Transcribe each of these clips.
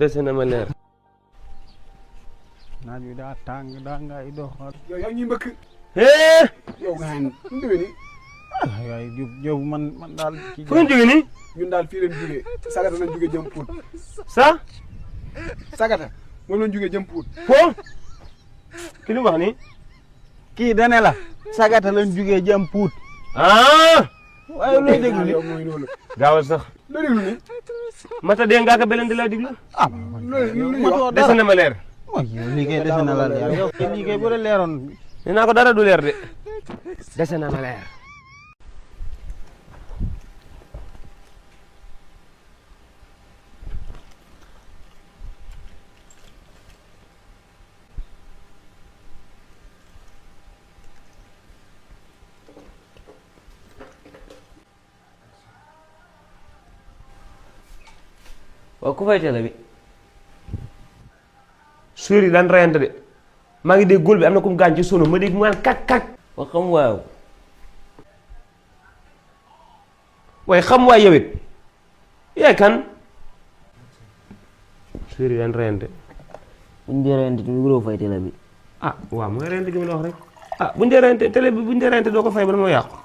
dese na ma leer. naaj wi daa tàng daa ngay dox. yow yaa ngi mbëkk. yow nga xam ne mu demee nii. waaye Diop man daal. fu ngeen jógee nii. ñun daal fii leen jógee sagata lañ jógee jëm Pout. sagata moom lañ jógee jëm Pout. foo. ki lu wax nii. kii dane la. sagata lañ jógee jëm Pout. waaye looy déglu ni yow mooy loolu. gaawal sax. looy déglu ni. mata dee ngaa ko beleen di laa diglu. loolu dese na ma leer. waaw yow liggéey dese na la leer yow liggéey bu la leeroon. nee naa ko dara du leer de. dese na ma leer. waaw ku fay télé bi. suur yi daan reyante de maa ngi dégg góol bi am na ku mu gaañ ci sono ma dégg mu naan kak kak. wa xam waaw. waaye xam waay yow it. yaay kan. suur yi daan reyante. buñ dee reyante tamit waroo fay télé bi. ah waaw mooy reyante gi ma la wax rek. ah buñ dee reyante télé bi buñ dee reyante doo ko fay ba dama yàqu.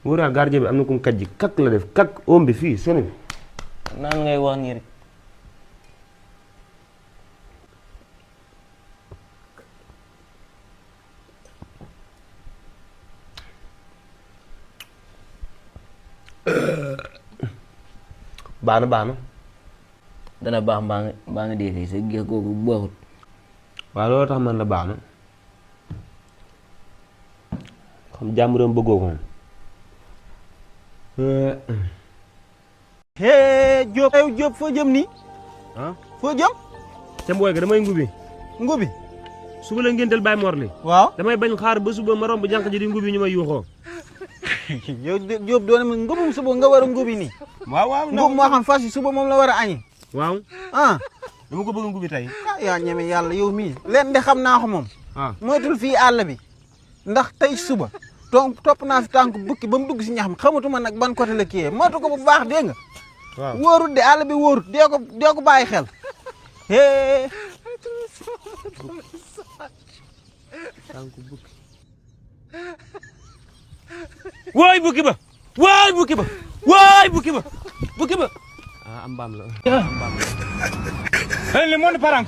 wóoraa gardien bi am na ku mu kaj ji kak la def kak oom bi fii sono bi. naan ngay wax nii rek. baax na. dana baax mbaa nga dee sa géex googu baaxut. waaw loolu tax man la baax na. xam jàmm doon bëggoo ko moom. Diop yow Diop foo jëm nii. foo jëm. ca mbooy ga damay ngubi. ngubi. suba la ngénteel Baye Mor li. waaw damay bañ xaar ba suba ma romb jànq ji di ngubi ñu may yuuxoo. yow Diop doone ma ngubum suba nga war a ngubi nii. waaw ngub moo xam fas yi suba moom la war a añi. waaw. dama ko bëgg ngubi tey. yaa ñeme yàlla yow mii. leen de xam naa ko moom. moytul fii àll bi. ndax tey suba. donc topp naa fi tànk bukki ba mu dugg si ñax mi xamatuma nag ban côté la kii moytu ko bu baax dégg nga. waaw wóorut de àll bi wóorut dee ko bàyyi xel. tànk bukki. waay bukki ba. waay bukki ba. waay bukki ba. bukki ba. am mbaam la. am mbaam la.